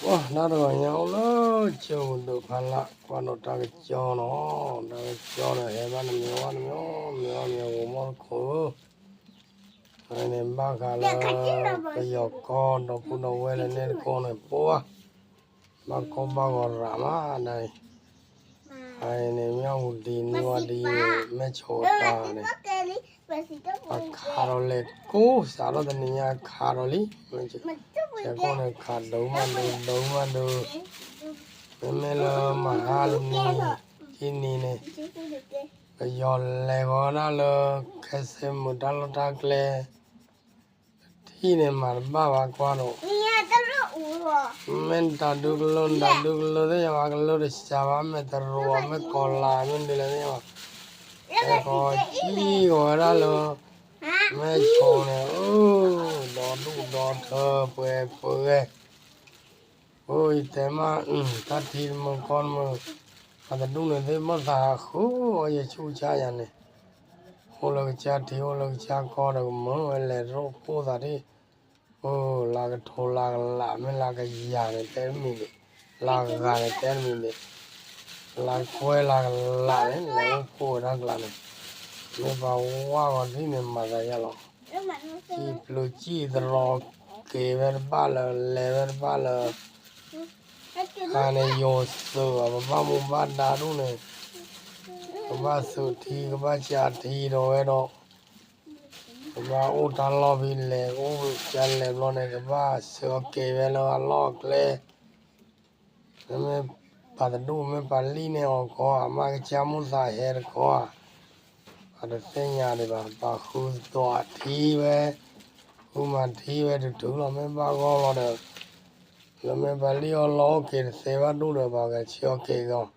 တၢ်တဂီၤညါအိၣ်လၢကၠိပူၤဒိၣ်ဖးလၢ် ကွၢ်ဒီးတၢ်ကစီၣ်နီၤ, တၢ်ကစီၣ်ဒီးဟဲဘၣ်နမံၤဝဲနမံၤ မံၤဝဲမံၤဂီၤမီၢ်တခိၣ်ဧၢ, အန့ၣ်ဘၣ်ဃးလၢ ပယီၤကီၢ်ဒီပုၢ်ဒီဝဲၢ်လၢန့ၣ်တခီန့ၣ် ပှၤဘၣ်ကီဘၣ်ဂီၤရၤမးဒၣ်အံၤ, အအံၤန့ၣ် မ့ၢ်အူဒံနွံဝါဒံ မဲၢ်ဆိးတၢ်န့ၣ် ပခးဒီးလဲၤကိးစးထီၣ်တနံၤညါခးဒီးလံ, ကဲခိၣ်န့ၣ်ခးဒုးမးဒုး ဒုးမးဒုး, မ့မ့ၢ်လၢမဟါတနံၤ ခံနံၤန့ၣ် ပယီၤလဲၤဃီၤဒၣ်လၢ ခဲစဲမုာ်တၢ်လီၢ်တၢ်ကျဲ တထံၣ်န့ၣ်မၤတဘၣ်ဘၣ်ကွၢ်ဒီး မ့ၢ်နတၢ်ဒုးကလၢ နတၢ်ဒုးကလၢသ့ၣ်ညါဘၣ် ကလၢတစှၤဘၣ် မ့ၢ်တရူး မ့ၢ်ကီၤလၤ မ့ၢ်ဒ်လဲၣ်သ့ၣ်ညါဘၣ်, ဟဲဃီၤကံဂီၤဝဲဒၣ်လၢ မဲၢ်ဆိးန့ၣ် ဒီဒူၣ်ဒီထၢ ပှဲၤပှဲၤဂဲၤ အိၣ်ယတဲမး တၢ်ထံတမုာ်ကီၢ်တမုာ်, ပှၤတဒူၣ်န့ၣ်သ့ၣ်ဘၣ်သးဟးဃုအီၤ ယဆူၣ်ဆါယၤန့ၣ်, အိၣ်လၢကစၢ်ထံ အိၣ်လၢကစၢ်ကီၢ်ဒီးကမုာ်ဝဲ လဲၤရိဖှိၣ်သးဒ်, အိၣ်လၢကထိလၢကလး မ့ၢ်လၢကယၤန့ၣ် တဲတမံၤဒံး, လၢဂၤန့ၣ် တဲတမံၤဒံး, လၢကွဲလၢကလးန့ၣ် လဲၤအိၣ်ဖှိၣ်ဝဲဒၣ်ကျါန့ၣ်, မ့ၢ်ပှၤဝါဂီၤထံၣ်န့ၣ် မၤသးယါလီၤ, စံၣ်ပျုၤစံၣ်သရီ က့ၤဝဲတဘၣ်လၢ လဲၤဝဲတဘၣ်လၢ ခါန့ၣ် ယိၤသုးအပဘၣ်မူဘၣ်ဒါဒူၣ်န့ၣ်, ကဘၣ်သုးထံ ကဘၣ်ကၢထံဒီးဝဲဒီး, ကဘၣ်အိၣ်တၢ်လီၢ်ဖဲလဲၣ် ကအိၣ်ကၢလဲၤဘျီန့ၣ် ကဘၣ်သုးအီၤက့ၤဝဲလၢအလီၢ်အကျဲ, မ့မ့ၢ်ပှၤတဒူၣ် မ့ၢ်ပှၤလံၣ်န့ၢ်အီၤကီး အမါကစၢ်မိၣ်သးဟဲတကီးဧါ, ပှၤတသ့ၣ်ညါဒံးဘၣ် ပှၤဃုသီအထံဝဲ, ဃုမၤထံဝဲတတုၤလီၤ မ့ၢ်ဘၣ်ဂီၢ်လီၤဒီး, လၢမ့ၢ်ပှၤလံၣ်အီၤလီၢ်အိၣ်က့ၤတသ့ဘၣ်ဒူၣ်ဒီး ပှၤကဆှၢအီၤက့ၤ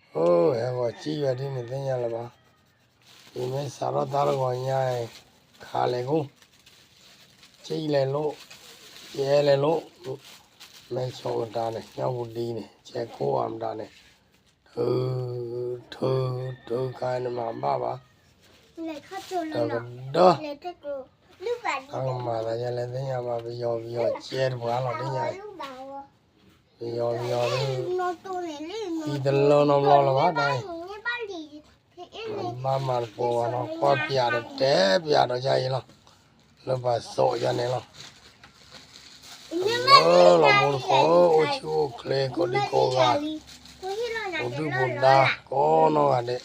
ကီး, အိၣ် ဟဲဂီၤစံၣ်ဝဲဒ်န့ၣ်သ့ၣ်ညါလၢၤဘၣ်, ယမ့ၢ်စးထီၣ်တၢ်တဂီၤညါအံၤ, ခးလဲၤကိၢ် စံၣ်လဲၤလိၣ်, ယဲလဲၤလိၣ်, မဲၢ်ဆိးကတၢၢ်န့ၣ် ညၣ်ပူၤဒံန့ၣ် ကဲခိၣ်အမတၤန့ၣ်, ထု, ထု, ထုခါန့ၣ်မၤဘၣ်ဘၣ်, တကဒၢ, အကမၤသးယဲလဲၣ်သ့ၣ်ညါဘၣ် ပယီၤပယီၤကဲတပှၤလီၤသ့ၣ်ညါ, ပယီၤပယီၤဒ်, သံတလၢနီတဘျီလၢၤဘၣ်တၢ်အံၤ, ဘၣ်မၤတပိၤဘၣ်နီၤ ကွၢ်ပၠးဒီးတဲပၠးဒီး ယါအံၤလီၤ, လၢပှၤစိာ်ယါန့ၣ်လီၤ, လၢလီၤမိၢ်တခိၣ် အိၣ်ဆူၣ်အိၣ်ချ့ ကိးဒံကိးဂၤ, အိၣ်ဒုၣ်ပူၤဒါ ကိးနီၢ်ဂၤဒဲး